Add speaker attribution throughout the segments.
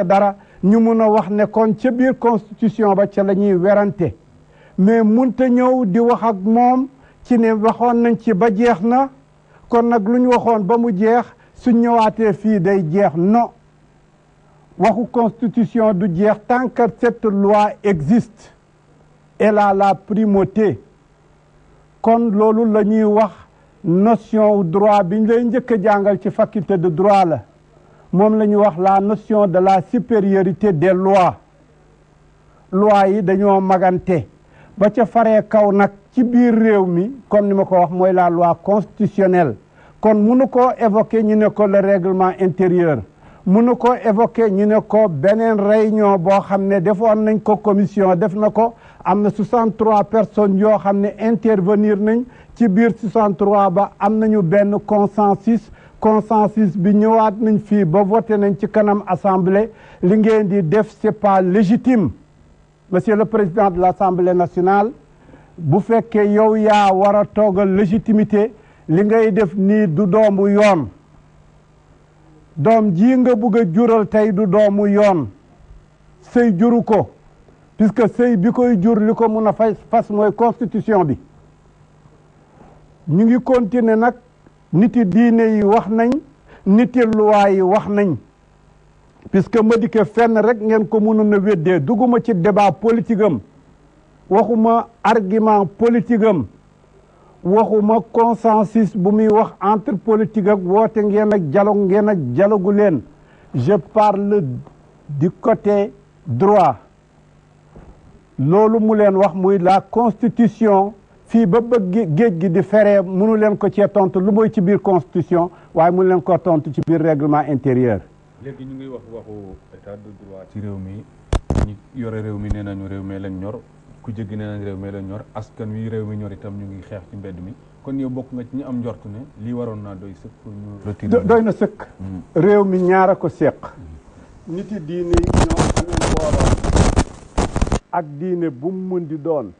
Speaker 1: dara ñu mun a wax ne kon ca biir constitution ba ca la ñuy werante mais munta ñëw di wax ak moom ci ne waxoon nañ ci ba jeex na kon nag lu ñu waxoon ba mu jeex suñ ñëwaatee fii day jeex non waxu constitution du jeex tant que cette loi existe elle a la primauté kon loolu la ñuy wax notion droit bi ñu lay njëkk a jàngal ci faculté de droit la moom la ñuy wax la notion de la supériorité des lois loi yi dañoo magante ba ca faree kaw nag ci biir réew mi comme ni ma ko wax mooy la loi constitutionnelle kon munu koo évoquer ñu ne ko le règlement intérieur munu ko évoquer ñu ne ko beneen réunion boo xam ne defoon nañ ko commission def na ko am na 63 personnes yoo xam ne intervenir nañ ci biir 63 ba am nañu benn consensus bi ñëwaat nañ fii ba voté nañ ci kanam assemblée li ngeen di def c'est pas légitime monsieur le président de l'Assemblée nationale bu fekkee yow yaa war a toogal légitimité li ngay def nii du doomu yoon doom ji nga bëgg a jural tey du doomu yoon sëy juru ko puisque sëy bi koy jur li ko mun a fas mooy constitution bi ñu ngi continuer nag niti diine yi wax nañ niti loi yi wax nañ puisque Madické fenn rek ngeen ko mënoon a weddee dugguma ci débat politique am waxuma argument politique am waxuma consensus bu muy wax entre politique ak woote ngeen ak dialogue leen je parle du côté droit loolu mu leen wax muy la constitution fii ba bëgg géej gi di feree mënu leen ko cee tontu lu mooy ci biir constitution waaye mënu leen ko tontu ci biir règlement intérieur.
Speaker 2: léegi ñu ngi wax waxu état de droit ci réew mi ñi yore réew mi nee nañu réew mi lañ ñor ku jéggi nee nañ réew mi lañ ñor askan wi réew mi ñor itam ñu ngi xeex ci mbedd mi kon yow bokk nga ci ñu am njortu ne lii waroon naa doy sëkk pour ñu retirer.
Speaker 1: doy na sëkk. réew mi ñaar a ko seq. nit yi diine yi ñoo amee mbooloo ak diine bu mu mën di doon.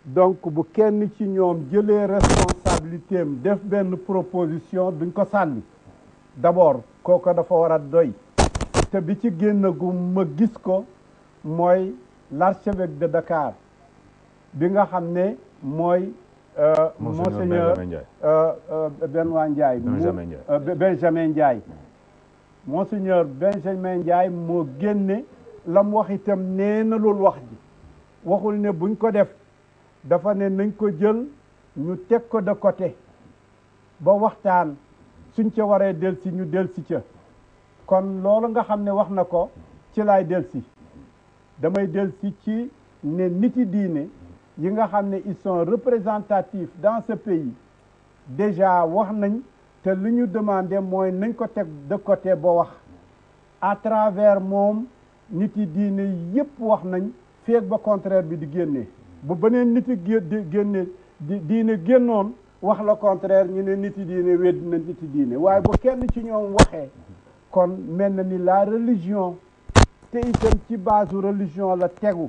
Speaker 1: donc bu kenn ci ñoom jëlee responsabilité am def benn proposition duñ ko sànni d'abord kooku dafa war a doy te bi ci génn gu ma gis ko mooy l'archevêque de Dakar bi nga xam ne mooy monseigneur Benjamin Ndiaye monseigneur Benjamin Ndiaye moo génne la mu wax itam nee na loolu wax ji waxul ne buñ ko def dafa ne nañ ko jël ñu teg ko de côté ba waxtaan suñ ca waree delsi ñu delsi ca kon loolu nga xam ne wax na ko ci laay delsi damay delsi ci ne niti diine yi nga xam ne ils sont représentatifs dans ce pays déjà wax nañ te li ñu demandé mooy nañ ko teg de côté ba wax à travers moom niti diine yépp wax nañ feeg ba contraire bi di génnee bu beneen niti génne diine génnoon wax le contraire ñu ne niti diine weddi na niti diine waaye bu kenn ci ñoom waxee kon mel na ni la religion te itam ci base religion la tegu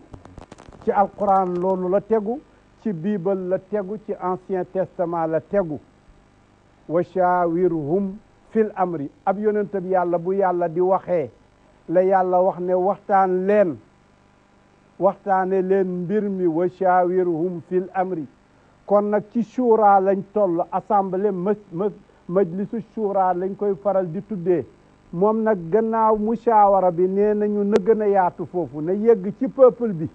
Speaker 1: ci alquran loolu la tegu ci bible la tegu ci ancien testament la tegu wa shawirhum fil amri ab yonent bi yàlla bu yàlla di waxee la yàlla wax ne waxtaane leen mbir mi wa shawirhum fil amri kon nag ci shura lañ toll assemblée majlisu shura lañ koy faral di tuddee moom nag gannaaw mushawara bi nee nañu na gën a yaatu foofu na yegg ci peuple bi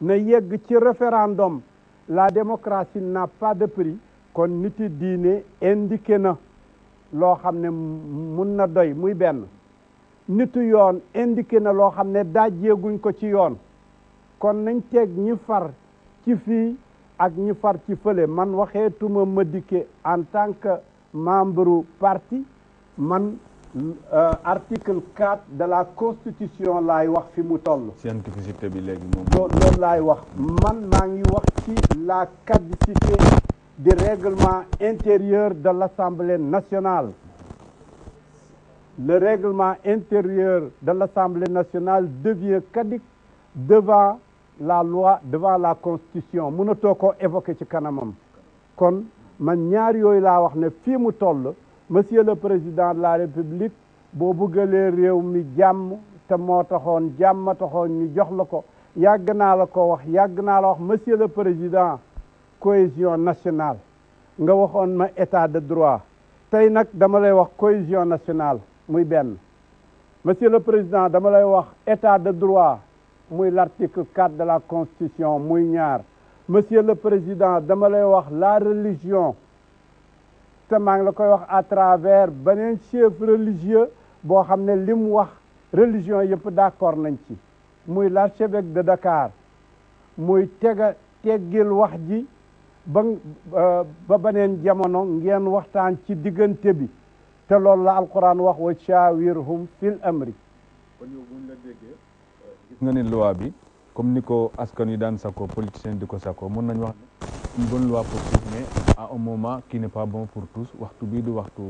Speaker 1: na yegg ci référendum la démocratie n'a pas de prix kon niti diine indiqué na loo xam ne mun na doy muy benn nitu yoon indiqué na loo xam ne dajjeeguñ ko ci yoon kon nañ teg ñi far ci fii ak ñi far ci fële man waxeetuma Madické en tant que membre parti man article 4 de la constitution laay wax fi mu toll.
Speaker 2: scientificité bi léegi moom.
Speaker 1: loolu laay wax man maa ngi wax ci la caducité du règlement intérieur de l'Assemblée nationale. Le règlement intérieur de l'Assemblée nationale devient caduc devant la loi, devant la Constitution mënatoo ko évoquer ci kanamam kon man ñaar yooyu laa wax ne fii mu toll monsieur le président de la République boo bëggalee réew mi jàmm te moo taxoon jàmm taxoon ñu jox la ko yàgg naa la ko wax yàgg naa la wax monsieur le président cohésion nationale nga waxoon ma état de droit tey nag dama lay wax cohésion nationale muy benn monsieur le président dama lay wax état de droit muy l'article 4 de la constitution muy ñaar monsieur le président dama lay wax la religion te maa ngi la koy wax à travers beneen chef religieux boo xam ne li mu wax religion yëpp d'accord nañ ci muy l'archevêque de Dakar muy teggil wax ji ba beneen jamono ngeen waxtaan ci diggante bi te loolu la alquran wax wa shawirhum fil amri.
Speaker 2: kon yow buñ la déggee gis nga ne loi bi comme ni ko askan yi daan sako politicien di ko sako mën nañ wax une bonne loi pour tous mais à un moment qui n'est pas bon pour tous waxtu bii du waxtu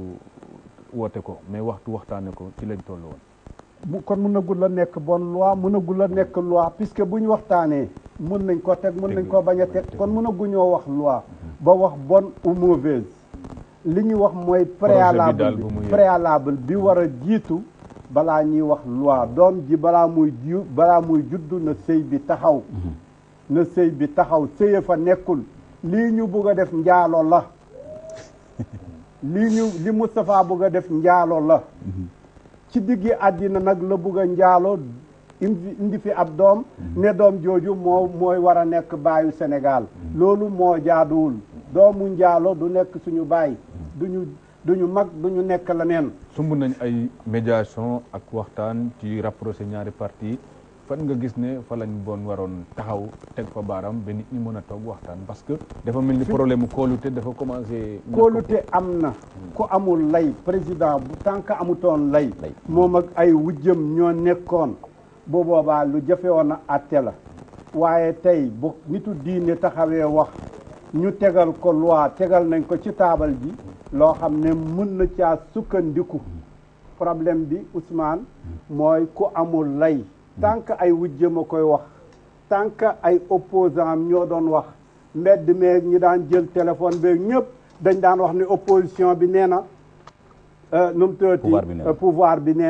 Speaker 2: woote ko mais waxtu waxtaane ko ci lañ toll woon.
Speaker 1: kon mënagul la nekk bonne loi mënagul la nekk loi puisque bu ñu waxtaanee mën nañ ko teg mën nañ ko bañ a teg kon mënaguñoo wax loi ba wax bonne ou mauvaise li ñu wax mooy préalable bi war a jiitu balaa ñuy wax loi doom ji balaa muy juddu na sëy bi taxaw na sëy bi taxaw sëye fa nekkul lii ñu bugg a def njaalo la li Moustapha bugg a def njaalo la ci diggi àddina nag la bugg a njaalo indi fi ab doom ne doom jooju mooy war a nekk baayu Sénégal loolu moo jaaduwul doomu njaalo du nekk suñu baay duñu mag duñu nekk leneen.
Speaker 2: sumb nañ ay médiation ak waxtaan ci rapproché ñaari parti fan nga gis ne fa lañ bon waroon taxaw teg fa baaram ba nit ñi mën a toog waxtaan parce que dafa mel ni problème kóolute dafa commencé.
Speaker 1: kóolute am na ku amul lay président bu tant que amutoon lay moom ak ay wujjëm ñoo nekkoon bu boobaa lu jafe woon a àtte la waaye tey bu nitu diine taxawee wax ñu tegal ko loi tegal nañ ko ci taabal ji loo xam ne mën na caa sukkandiku problème bi Ousmane mooy ku amul lay tant que ay wujjëm a koy wax tant que ay opposant ñoo doon wax mbedd meeg ñi daan jël téléphone beeg ñëpp dañ daan wax ne opposition bi nee na nu mu tëddee pouvoir bi nee